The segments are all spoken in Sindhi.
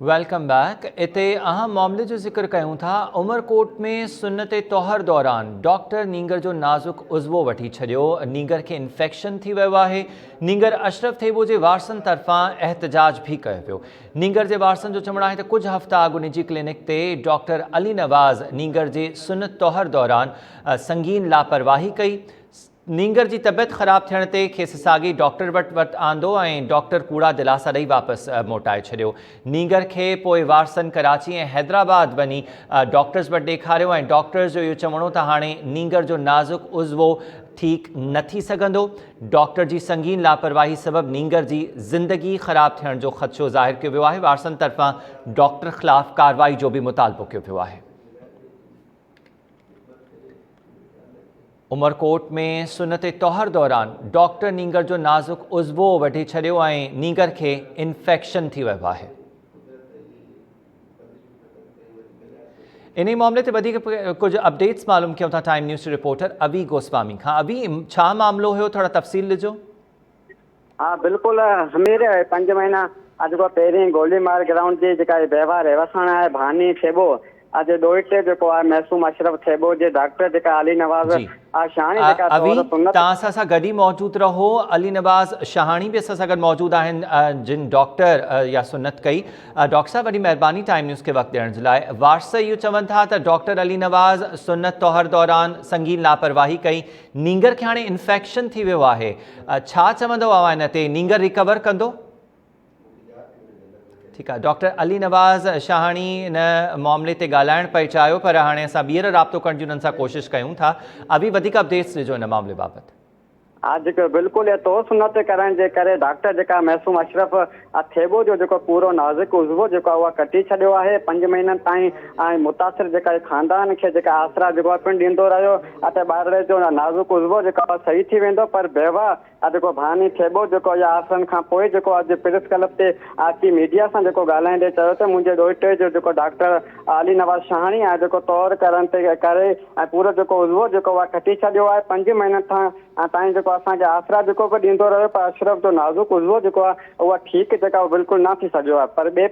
Welcome back اتي اهم معاملي جو ذڪر ڪيون ٿا عمرڪوٽ ۾ سنت طهر دوران ڊاڪٽر نينگر جو نازڪ عضوو وٺي ڇڏيو نينگر کي انفيڪشن ٿي ويو آهي نينگر اشرف ٿيٻو جي وارثن طرفان احتجاج به ڪيو ويو نينگر جي وارثن جو چوڻ آهي ته ڪجهه هفتا اڳ نجي ڪلينڪ تي ڊاڪٽر علي نواز نينگر جي سنت طهر دوران سنگين لاپرواهي ڪئي نينگر جي طبيعت خراب ٿيڻ تي کيس ساڳئي ڊاڪٽر وٽ وٽ آندو ۽ ڊاڪٽر ڪوڙا دلاسا ڏئي واپس موٽائي ڇڏيو. نينگر کي پوء وارثن ڪراچي ۽ حيدرآباد وڃي ڊاڪٽرز وٽ ڏيکاريو ۽ ڊاڪٽرز جو اهو چوڻ هو ته هاڻي نينگر جو نازڪ عضوو ٺيڪ نه ٿي سگهندو. ڊاڪٽر جي سنگين لاپرواهي سبب نينگر جي زندگي خراب ٿيڻ جو خدشو ظاهر ڪيو ويو آهي. وارثن طرفان ڊاڪٽر خلاف ڪارروائي جو به مطالبو ڪيو ويو آهي. عمرڪوٽ ۾ سنت طهر دوران ڊاڪٽر نينگر جو نازڪ عضوو وڍي ڇڏيو ۽ نينگر کي انفيڪشن ٿي ويو آهي. انهي معاملي تي وڌيڪ ڪجهه اپڊيٽس معلوم ڪيون ٿا ٽائيم نيوز جي رپورٽر اوي گوسوامي کان. اوي ڇا معاملو هيو ٿورا تفصيل ڏجو. ها بلڪل همير پنج مهينا اڄ کان پهرين گولي مار گرائونڊ جي جيڪا هي بيواهه رهواسڻ آهي ڀاني ٿيٻو اڄ ڏوهٽي جيڪو آهي معصوم اشرف ٿيٻو جي ڊاڪٽر جيڪا علي نواز جي شاهاڻي جيڪا اوي طور سنت توهان اسان سان گڏ ئي موجود رهو علي نواز شاهاڻي به اسان سان گڏ موجود آهن جن ڊاڪٽر يا سنت ڪئي ڊاڪٽر صاحب وڏي مهرباني ٽائيم نيوز کي وقت ڏيڻ جي لاء وارث اهو چون ٿا ته ڊاڪٽر علي نواز سنت طهر دوران سنگين لاپرواهي ڪئي نينگر کي هاڻي انفيڪشن ٿي ويو آهي ڇا چوندو اوهان ان تي نينگر ريڪور ڪندو؟ ٺيڪ آهي ڊاڪٽر علي نواز شاهاڻي ان معاملي تي ڳالهائڻ پئي چاهيو پر هاڻي اسان ٻيهر رابطو ڪرڻ جي انهن سان ڪوشش ڪيون ٿا اوهين وڌيڪ اپڊيٽس ڏجو ان معاملي بابت. ها جيڪو بلڪل اهو طور سنت ڪرڻ جي ڪري ڊاڪٽر جيڪا معصوم اشرف ٿيٻو جو جيڪو پورو نازڪ عضوو جيڪو آهي اها ڪٽي ڇڏيو آهي پنج مهينن تائين ۽ متاثر جيڪا خاندان کي جيڪا آسرا جيڪو آهي پڻ ڏيندو رهيو ته ٻارڙي جو نازڪ عضوو جيڪو آهي صحيح ٿي ويندو پر بيواهه جيڪو ڀاني ٿيٻو جيڪو اها آسرن کان پوء جيڪو اڄ پريس ڪلب تي اچي ميڊيا سان جيڪو ڳالهائيندي چيو ته منهنجي ڏوهٽي جو جيڪو ڊاڪٽر علي نواز شاهاڻي آهي جيڪو طور ڪرڻ تي ڪري ۽ پورو جيڪو عضوو جيڪو اها ڪٽي ڇڏيو آهي پنج مهينن کان تائين جيڪو اسان کي آسرا جيڪو به ڏيندو رهيو پر اشرف جو نازڪ عضوو جيڪو آهي اهو ٺيڪ جيڪا اهو بلڪل نه ٿي سگهيو آهي پر ٻئي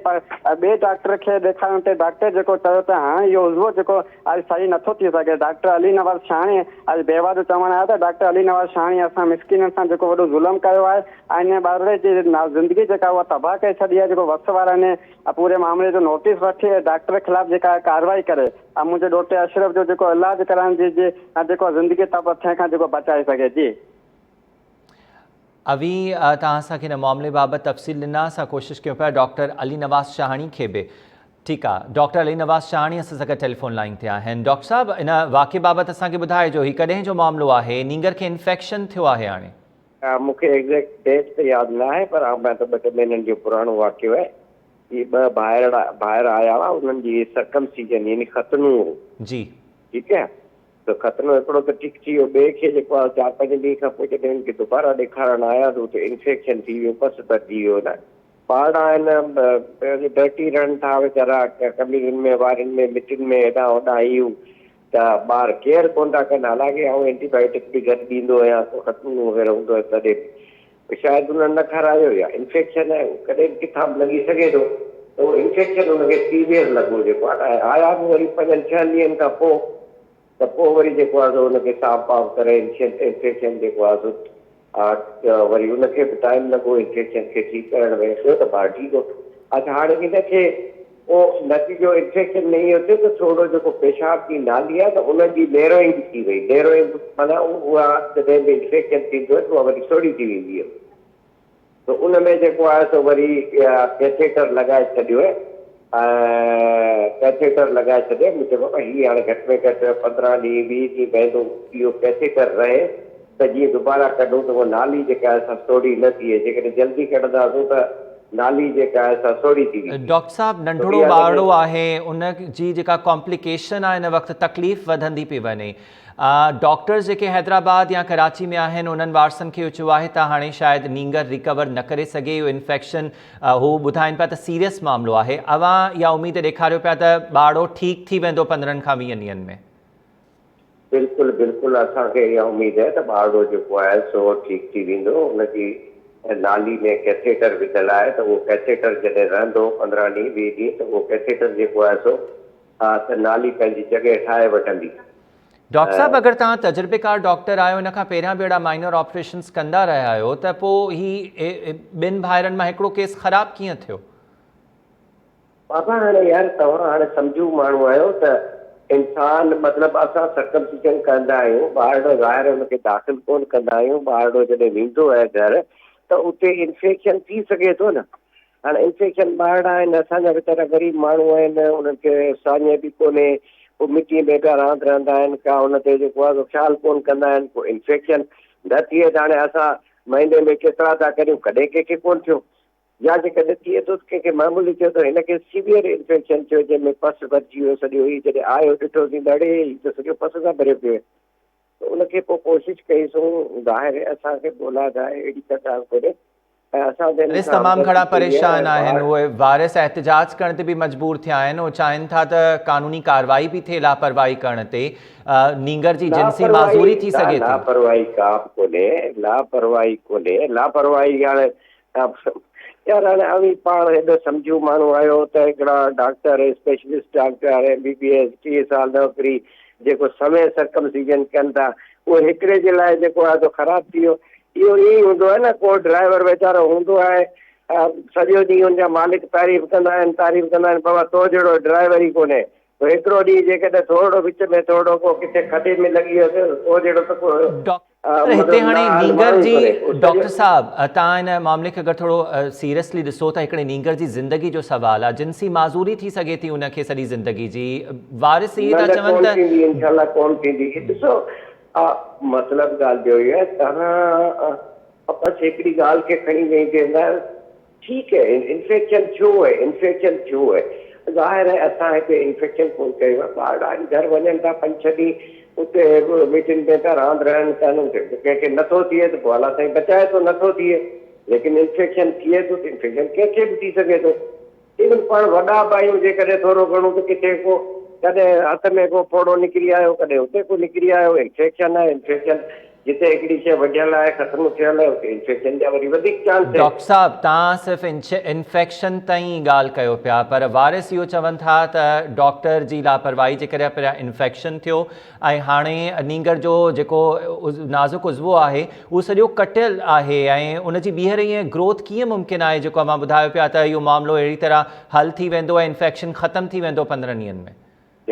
ٻئي ڊاڪٽر کي ڏيکارڻ تي ڊاڪٽر جيڪو چيو ته هاڻ اهو عضوو جيڪو آهي صحيح نٿو ٿي سگهي ڊاڪٽر علي نواز شاهاڻي اڄ بيواهه جو چوڻ آهي ته ڊاڪٽر علي نواز شاهاڻي اسان مسڪينن سان جيڪو وڏو ظلم ڪيو آهي ۽ ان ٻارڙي جي زندگي جيڪا اها تباهه ڪري ڇڏي آهي جيڪو وس وارا ان پوري معاملي جو نوٽيس وٺي ۽ ڊاڪٽر خلاف جيڪا ڪارروائي ڪري. ۽ منهنجي ڏوهٽي اشرف جو جيڪو علاج ڪرائڻ جي جي ۽ جيڪو زندگي تب ٿيڻ کان جيڪو بچائي سگهي جي. اوهين توهان اسان کي ان معاملي بابت تفصيل ڏنا اسان ڪوشش ڪيون پيا ڊاڪٽر علي نواز شاهاڻي کي به ٺيڪ آ ڊاڪٽر علي نواز شاهاڻي اسان سان گڏ ٽيليفون لائين تي آهن ڊاڪٽر صاحب ان واقعي بابت اسان کي ٻڌائجو هي ڪڏهن جو معاملو آهي نينگر کي انفيڪشن ٿيو آهي هاڻي. مون کي ايگزيڪٽ ڊيٽ ته ياد نه آهي پر آئون ته ٻه ٽي مهينن جو پراڻو واقعو آهي اهي ٻه ڀائرڙا ڀائر آيا هئا انهن جي سرڪمسيجن يعني ختنو هو. جي. ٺيڪ آهي ته ختنو هڪڙو ته ٺيڪ ٿي ويو ٻئي کي جيڪو آهي چار پنج ڏينهن کان پوء جڏهن هن کي دوباره ڏيکارڻ آيا ته اتي انفيڪشن ٿي ويو پس ڀرجي ويو نه ٻارڙا آهن ڊرٽي رهن ٿا ويچارا قميصن ۾ وارن ۾ مٽين ۾ هيڏانهن هوڏانهن هي هو ته ٻار ڪيئر ڪونه ٿا ڪن حالانڪه آئون اينٽي بايوٽڪ به گهٽ ڏيندو آهيان ختنو وغيره هوندو آهي تڏهن به شايد انهن نه کارايو يا انفيڪشن آهي اهو ڪڏهن به ڪٿان به لڳي سگهي ٿو ته اهو انفيڪشن ان کي سيويئر لڳو جيڪو آهي ۽ آيا به وري پنجن ڇهن ڏينهن کان پوء ته پوء وري جيڪو آهي سو ان کي صاف باف ڪري انفيڪشن جيڪو آهي سو وري ان کي به ٽائيم لڳو انفيڪشن کي ٺيڪ ڪرڻ ۾ ٻيو ته ٻار ٺيڪ هو اڇا هاڻي ان کي پوء نتيجو انفيڪشن ۾ اهو ٿيو ته ٿورو جيڪو پيشاب جي نالي آهي ته ان جي نيروئنگ ٿي وئي، نيروئنگ معنيٰ اها جڏهن به انفيڪشن ٿيندو آهي ته اها وري سوڙهي ٿي ويندي آهي ته ان ۾ جيڪو آهي سو وري ڪيٿيٽر لڳائي ڇڏيو ۽ ڪيٿيٽر لڳائي ڇڏيو مون چيو بابا هي هاڻي گهٽ ۾ گهٽ 15 ڏينهن 20 ڏينهن پوندو اهو ڪيٿيٽر رهي ته جيئن دوباره ڪڍون ته اها نالي جيڪا آهي سا سوڙهي نه ٿئي، جيڪڏهن جلدي ڪڍنداسون ته نالي جيڪا آهي سا سوڙهي ٿي ويندي. ڊاڪٽر صاحب ته ننڍڙو اها ٻارڙو جڏهن. آهي ان جي جيڪا ڪامپليڪيشن آهي ان وقت تڪليف وڌندي پئي وڃي ڊاڪٽرز جيڪي حيدرآباد يا ڪراچي ۾ آهن انهن وارثن کي اهو چيو آهي ته هاڻي شايد نينگر ريڪور نه ڪري سگهي اهو انفيڪشن هو ٻڌائين پيا ته سيريس معاملو آهي اوهان اها اميد ڏيکاريو پيا ته ٻارڙو ٺيڪ ٿي ويندو 15 کان 20 ڏينهن ۾. بلڪل بلڪل اسان کي اها اميد آهي ته ٻارڙو جيڪو آهي سو ٺيڪ ٿي ويندو ان جي نالي ۾ ڪيٿيٽر وڌل آهي ته اهو ڪيٿيٽر جڏهن رهندو 15 ڏينهن 20 ڏينهن ته اهو ڪيٿيٽر جيڪو آهي سو ته نالي پنهنجي جڳهه ٺاهي وٺندي. ڊاڪٽر صاحب اگر توهان تجربيڪار ڊاڪٽر آهيو ان کان پهريان به اهڙا مائنر آپريشنز ڪندا رهيا آهيو ته پوء هي ٻن ڀائرن مان هڪڙو ڪيس خراب ڪيئن ٿيو؟ بابا هاڻي يار توهان هاڻي سمجهو ماڻهو آهيو ته انسان مطلب اسان سرڪمسيجن ڪندا آهيون ٻارڙو ظاهر ان کي داخل ڪون ڪندا آهيون ٻارڙو جڏهن ويندو آهي گهر ته اتي انفيڪشن ٿي سگهي ٿو نه هاڻي انفيڪشن ٻارڙا آهن اسان جا ويچارا غريب ماڻهو آهن انهن کي ساڃهه به ڪونهي پوء مٽي ۾ پيا راند رهندا آهن ڪا ان تي جيڪو آهي خيال ڪون ڪندا آهن پوء انفيڪشن نه ٿئي ته هاڻي اسان مهيني ۾ ڪيترا ٿا ڪريون ڪڏهن ڪنهن کي ڪون ٿيو يا جيڪڏهن ٿئي ٿو ته ڪنهن کي معمولي ٿيو ته هن کي سيويئر انفيڪشن ٿيو جنهن ۾ پس ڀرجي ويو سڄو هي جڏهن آيو ڏٺوسين ته اڙي هي ته سڄو پس سان ڀريو پيو آهي ته ان کي پوء ڪوشش ڪئي سون ظاهر آهي اسان کي به اولاد آهي اهڙي ڪا ڳالهه ڪونهي ۽ اسان به هنن وارث سان تمام همدردي گهڻا ڪئي آهي پريشان ۽ آهن ٻار اهي وارث احتجاج ڪرڻ تي به مجبور ٿيا آهن اهي چاهين ٿا ته قانوني ڪارروائي به ٿئي لاپرواهي ڪرڻ تي نينگر جي جنسي معذوري ٿي سگهي ٿي. لاپرواهي ڪا به ڪونهي لاپرواهي ڪونهي لاپرواهي هاڻي يار هاڻي اوهين پاڻ ايڏو سمجهو ماڻهو آهيو ته هڪڙا doctor specialist doctor M B B S 30 سال نوڪري جيڪو سوين سرڪمسيجن ڪن ٿا اهو هڪڙي جي لاء جيڪو آهي سو خراب ٿي ويو اهو ائين ئي هوندو آهي نه ڪو ڊرائيور ويچارو هوندو آهي سڄو ڏينهن ان جا مالڪ تعريف ڪندا آهن تعريف ڪندا آهن بابا تو جهڙو ڊرائيور ئي ڪونهي پوء هڪڙو ڏينهن جيڪڏهن ٿورڙو وچ ۾ ٿورڙو ڪو ڪٿي کڏي ۾ لڳي ويو ته تو جهڙو ته ڪو پر هتي هاڻي نينگر جي ڊاڪٽر صاحب توهان ان معاملي کي اگر ٿورو سيريسلي ڏسو ته هڪڙي نينگر جي زندگي جو سوال آهي جنسي معذوري ٿي سگهي ٿي ان کي سڄي زندگي جي وارث اهي ٿا چون ته ٿيندي انشاء الله ڪون ٿيندي ڏسو مطلب ڳالهه جو اهو آهي توهان بس هڪڙي ڳالهه کي کڻي ويهي ٿيندا ٺيڪ اهي انفيڪشن ٿيو اهي انفيڪشن ٿيو اهي ظاهر اهي اسان هتي انفيڪشن ڪون ڪيو اهي ٻارڙا آهن گهر وڃن ٿا پنج ڇهه ڏينهن اتي مٽين ۾ ٿا راند رهن ڪن اتي ڪنهن کي نٿو ٿئي ته پوء الله سائين بچائي ٿو نٿو ٿئي ليڪن انفيڪشن ٿئي ٿو ته انفيڪشن ڪنهن کي به ٿي سگهي ٿو ايون پاڻ وڏا به آهيون جيڪڏهن ٿورو گهڻو ته ڪٿي ڪو ڪڏهن هٿ ۾ ڪو ڦوڙو نڪري آيو ڪڏهن اتي ڪو نڪري آيو انفيڪشن آهي انفيڪشن جتي هڪڙي شيء وڍيل آهي، ختم ٿيل آهي، اتي انفيڪشن جا وري وڌيڪ چانس آهن. ڊاڪٽر صاحب توهان صرف انفيڪشن تائين ئي ڳالهه ڪيو پيا پر وارث اهو چون ٿا ته ڊاڪٽر جي لاپرواهي جي ڪري پهريان انفيڪشن ٿيو ۽ هاڻي نينگر جو جيڪو نازڪ عضوو آهي اهو سڄو ڪٽيل آهي ۽ ان جي ٻيهر ائين گروٿ ڪيئن ممڪن آهي جيڪو اوهان ٻڌايو پيا ته اهو معاملو اهڙي طرح حل ٿي ويندو ۽ انفيڪشن ختم ٿي ويندو 15 ڏينهن ۾.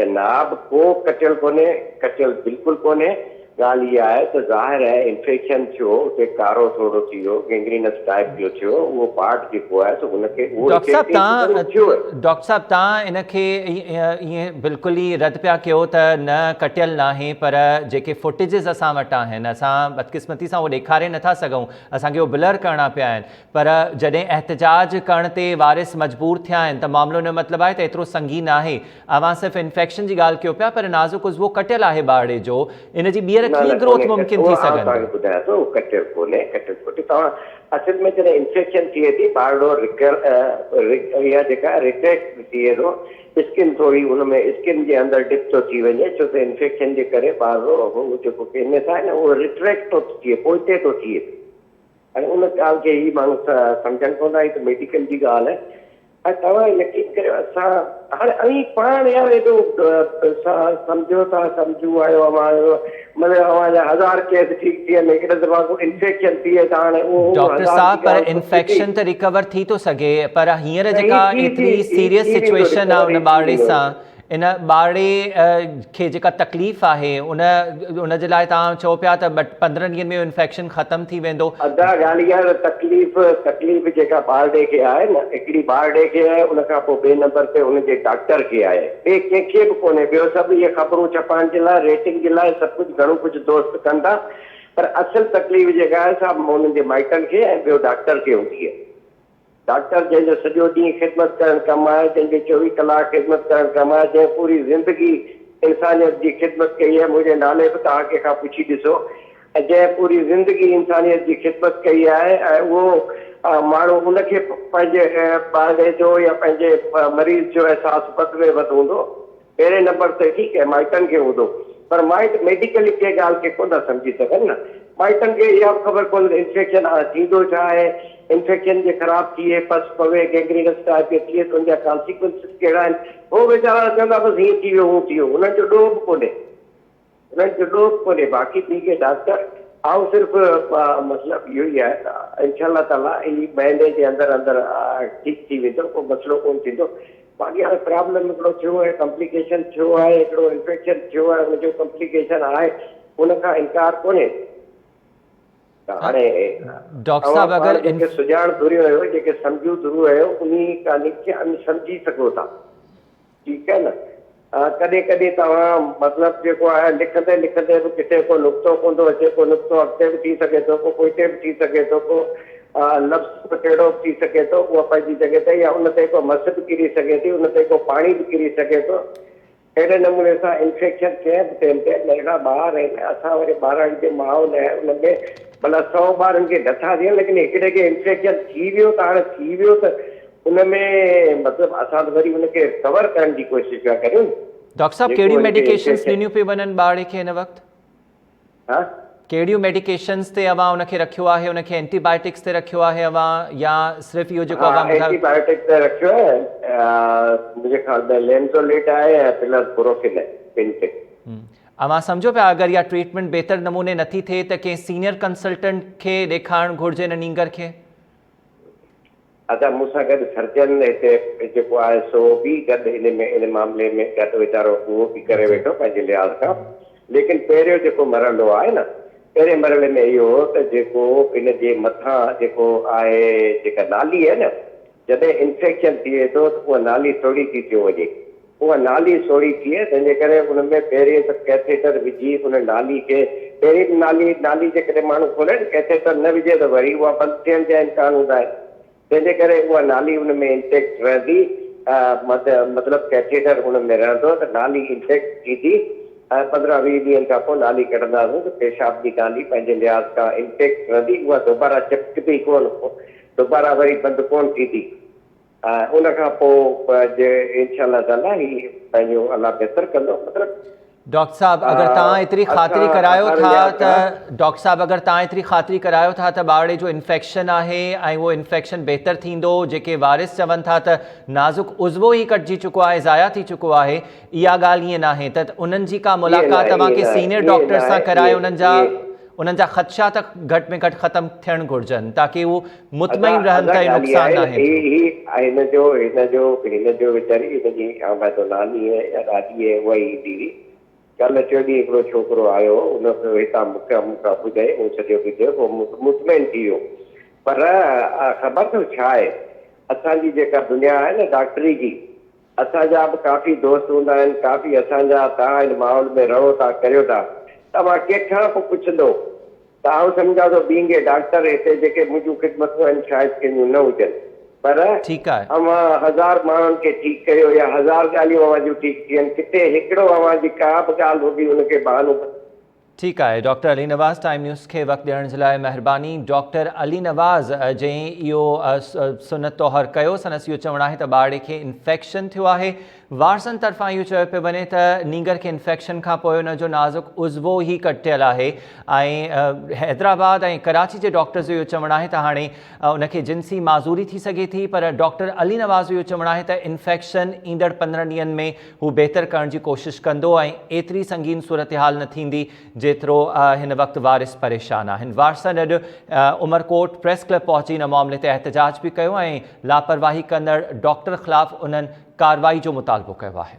جناب ڪو ڪٽيل ڪونهي، ڪٽيل بلڪل ڪونهي، ڳالهه اها آهي ته ظاهر آهي انفيڪشن ٿيو اتي ڪارو ٿورو ٿي ويو گينگرينس ٽائيپ جو ٿيو اهو پارٽ جيڪو آهي سو ان کي اهو ڊاڪٽر صاحب افيڪٽ ضرور ٿيو آهي. ڊاڪٽر صاحب توهان ان کي ائين بلڪل ئي رد پيا ڪيو ته نه ڪٽيل ناهي پر جيڪي فوٽيجز اسان وٽ آهن اسان بدقسمتي سان اهو ڏيکاري نٿا سگهون اسان کي اهو بلر ڪرڻا پيا آهن پر جڏهن احتجاج ڪرڻ تي وارث مجبور ٿيا آهن ته معاملو ان جو مطلب آهي ته ايترو سنگين ناهي. اوهان صرف انفيڪشن جي ڳالهه ڪيو پيا پر نازڪ عضوو ڪٽيل آهي ٻارڙي جو ان جي ٻيهر نه ڪيئن نه گروٿ ڪونهي ممڪن اهو ٿي آئون توهان سگهندي؟ کي ٻڌايان ٿو اهو ڪٽيل ڪونهي ڪٽيل ڪونهي توهان اصل ۾ جڏهن انفيڪشن ٿئي ٿي ٻارڙو رڪر اها جيڪا ريٽريڪٽ ٿئي ٿو اسڪن ٿوري ان ۾ اسڪن جي اندر ڊپ ٿو ٿي وڃي ڇو ته انفيڪشن جي ڪري ٻارڙو اهو جيڪو پينس آهي نه اهو ريٽريڪٽ ٿو ٿئي پوئتي ٿو ٿئي. ۽ ان ڳالهه کي هي ماڻهو سمجهن ڪونه ٿا، هي ته ميڊيڪل جي ڳالهه آهي ۽ توهان يقين ڪريو اسان هاڻي اوهين پاڻ يار ايڏو سمجهو ٿا سمجهو آهيو اوهان مطلب اوهان جا هزار ڪيس ٺيڪ ٿي ويا هڪڙي دفعا ڪو انفيڪشن ٿي وئي ته هاڻي اهو ڊاڪٽر هزار صاحب جي پر ڳالهه ڪونه ٿي ٿي. انفيڪشن ته ريڪور ٿي ٿو سگهي پر هينئر نه هي جيڪا ٿي ٿي ايتري هي سيريس ٿي ويندو سچويشن آهي ريڪور ان هي ٿي ٻارڙي ويندو. سان ان ٻارڙي کي جيڪا تڪليف آهي ان ان جي لاء توهان چئو پيا ته 15 ڏينهن ۾ اهو انفيڪشن ختم ٿي ويندو. ادا ڳالهه اها آهي ته تڪليف تڪليف جيڪا ٻارڙي کي آهي نه هڪڙي ٻارڙي کي آهي ان کان پوء ٻئي نمبر تي ان جي ڊاڪٽر کي آهي ٻئي ڪنهن کي به ڪونهي ٻيو سڀ اهي خبرون ڇپائڻ جي لاء ريٽنگ جي لاء سڀ ڪجهه گهڻو ڪجهه دوست ڪن ٿا پر اصل تڪليف جيڪا آهي سا انهن جي مائٽن کي ۽ ٻيو ڊاڪٽر کي هوندي آهي. ڊاڪٽر جنهن جو سڄو ڏينهن خدمت ڪرڻ ڪم آهي، جنهن جو 24 ڪلاڪ خدمت ڪرڻ ڪم آهي، جنهن پوري زندگي انسانيت جي خدمت ڪئي آهي، منهنجي نالي به توهان ڪنهن کان پڇي ڏسو ۽ جنهن پوري زندگي انسانيت جي خدمت ڪئي آهي ۽ اهو ماڻهو ان کي پنهنجي ٻارڙي جو يا پنهنجي مريض جو احساس وڌ ۾ وڌ هوندو. پهرين نمبر تي ٺيڪ آهي مائٽن کي هوندو پر مائٽ ميڊيڪلي ڪنهن ڳالهه کي ڪونه ٿا سمجهي سگهن نه. مائٽن کي اها به خبر ڪونهي ته انفيڪشن ٿيندو ڇا آهي، انفيڪشن جي خراب ٿئي، پس پوي، گينگرينس ٽائپ جي ٿئي ته ان جا ڪانسيڪوئنسز ڪهڙا آهن، هو ويچارا چوندا بس هيئن ٿي ويو هون ٿي ويو، انهن جو ڏوهه به ڪونهي. انهن جو ڏوهه به ڪونهي باقي ٺيڪ هي ڊاڪٽر آئون صرف مطلب اهو ئي آهي ته انشاء الله تعالي هي مهيني جي اندر اندر ٺيڪ ٿي ويندو ڪو مسئلو ڪونه ٿيندو باقي هاڻي پرابلم هڪڙو ٿيو آهي ڪمپليڪيشن ٿيو آهي هڪڙو انفيڪشن ٿيو آهي ان جو ڪمپليڪيشن آهي ان کان انڪار ڪونهي ته هاڻي ڊاڪٽر صاحب اگر جيڪي سڄاڻ ڌريون آهيو جيڪي سمجهو ڌريون آهيو انهي ڪهاڻي کي سمجهي سگهو ٿا ٺيڪ آهي نه. ڪڏهن ڪڏهن توهان مطلب جيڪو آهي لکندي لکندي به ڪٿي ڪو نقطو ڪونه ٿو اچي، ڪو نقطو اڳتي به ٿي سگهي ٿو، ڪو پوئتي به ٿي سگهي ٿو، ڪو لفظ ڪو ٽيڙو به ٿي سگهي ٿو، اها پنهنجي جڳهه تي يا ان تي ڪو مس به ڪري سگهي ٿي، ان تي ڪو پاڻي به ڪري سگهي ٿو. اهڙي نموني سان انفيڪشن ڪنهن به ٽيم تي ننڍڙا ٻار آهن، اسان واري ٻاراڻي جو ماحول آهي ان ۾ ڀلا سئو ٻارن کي نٿا ڏين ليڪن هڪڙي کي انفيڪشن ٿي ويو ته هاڻي ٿي ويو ته ان ۾ مطلب اسان ته وري ان کي رڪور ڪرڻ جي ڪوشش پيا ڪريون. ڊاڪٽر صاحب جيڪو ڪهڙيون ان کي ميڊيڪيشنس انفيڪشن ڏنيون پيون وڃن ٻارڙي کي هن وقت؟ ها؟ ڪهڙيون ميڊيڪيشنس تي اوهان ان کي رکيو آهي ان کي اينٽي بائيوٽڪس تي رکيو آهي اوهان يا صرف اهو جيڪو ها اوهان اينٽي ٻڌايو. بائيوٽڪ تي رکيو آهي منهنجي خيال ۾ لينزوليٽ آهي ۽ پلس بروفين آهي ٻن تي. اوهان سمجهو پيا اگر اها ٽريٽمينٽ بهتر نموني نٿي ٿئي ته ڪنهن سينيئر ڪنسلٽنٽ کي ڏيکارڻ گهرجي ان نينگر کي؟ ادا مون سان گڏ سرجن هتي جيڪو آهي سو به گڏ ان ۾ ان معاملي ۾ گڏ ويچارو اهو به ڪري ويٺو پنهنجي لحاظ کان ليڪن پهريون جيڪو مرحلو آهي نه پهرين مرحلي ۾ اهو هو ته جيڪو ان جي مٿان جيڪو آهي جيڪا نالي آهي نه جڏهن انفيڪشن ٿئي ٿو ته اها نالي سوڙهي ٿي ٿيو وڃي اها نالي سوڙهي ٿئي تنهن جي ڪري ان ۾ پهرين ته ڪيٿيٽر وجهي ان نالي کي پهرين به نالي نالي جيڪڏهن ماڻهو کولي نه ڪيٿيٽر نه وجهي ته وري اها بند ٿيڻ جا امڪان هوندا آهن تنهن جي ڪري اها نالي ان ۾ انٽيڪٽ رهندي مطلب ڪيٿيٽر ان ۾ رهندو ته نالي انٽيڪٽ ٿيندي ۽ 15 20 ڏينهن کان پوء نالي ڪڍنداسون ته پيشاب جي نالي پنهنجي لحاظ کان انٽيڪٽ رهندي اها دوباره چپڪندي ڪونه دوباره وري بند ڪونه ٿيندي. ۽ ان کان پوء جي انشاء الله تعالي هي پنهنجو الله بهتر ڪندو مطلب. ڊاڪٽر صاحب اگر توهان ايتري خاطري ڪرايو ٿا ته ڊاڪٽر صاحب اگر توهان ايتري خاطري ڪرايو ٿا ته ٻارڙي جو انفيڪشن آهي ۽ اهو انفيڪشن بهتر ٿيندو جيڪي وارث چون ٿا ته نازڪ عضوو ئي ڪٽجي چڪو آهي ضايع ٿي چڪو آهي اها ڳالهه ائين ناهي ته انهن جي ڪا ملاقات توهان کي سينيئر ڊاڪٽر سان ڪرائي انهن جا انهن جا خدشا ته گهٽ ۾ گهٽ ختم ٿيڻ گهرجن تاڪي هو مطمئن رهن ته نقصان ناهي ٿيو. هي هن جو هن جو هن جو ويچاري هن جي آمايتو ناني هي يا ڏاڏي هي اها ئي ايندي هئي. ڪلهه ٽيون ڏينهن هڪڙو ڇوڪرو آيو هو ان هتان مون کي مون کان ٻڌائين مون سڄو ٻڌو پوء مطمئن ٿي ويو پر خبر اٿو ڇا آهي اسان جي جيڪا دنيا آهي نه ڊاڪٽري جي اسان جا به ڪافي دوست هوندا آهن، ڪافي اسان جا توهان هن ماحول ۾ رهو ٿا ڪريو ٿا، توهان ڪنهن کان به پڇندو ته آئون سمجهان ٿو بينگ اي ڊاڪٽر هتي جيڪي منهنجون خدمتون آهن شايد ڪنهن جون نه هجن پر ٺيڪ آهي. اوهان هزار ماڻهن کي ٺيڪ ڪيو يا هزار ڳالهيون اوهان جون ٺيڪ ٿين ڪٿي هڪڙو اوهان جي ڪا به ڳالهه هوندي ان کي بهانو ٺيڪ آهي doctor Ali Nawaz time news کي وقت ڏيڻ جي لاء مهرباني ڊاڪٽر علي نواز جنهن اهو سنت طهر ڪيو سندس اهو چوڻ آهي ته ٻارڙي کي انفيڪشن ٿيو آهي وارثن طرفان اهو چيو پيو وڃي ته نينگر کي انفيڪشن کان پوء ان جو نازڪ عضوو ئي ڪٽيل آهي ۽ حيدرآباد ۽ ڪراچي جي ڊاڪٽرز جو اهو چوڻ آهي ته هاڻي ان کي جنسي معذوري ٿي سگهي ٿي پر ڊاڪٽر علي نواز جو اهو چوڻ آهي ته انفيڪشن ايندڙ 15 ڏينهن ۾ هو بهتر ڪرڻ جي ڪوشش ڪندو ۽ ايتري سنگين صورتحال نه ٿيندي جيترو هن وقت وارث پريشان آهن. وارثن اڄ عمرڪوٽ پريس ڪلب پهچي ان معاملي تي احتجاج به ڪيو ۽ لاپرواهي ڪندڙ ڊاڪٽر خلاف انهن ڪارروائي جو مطالبو ڪيو آهي.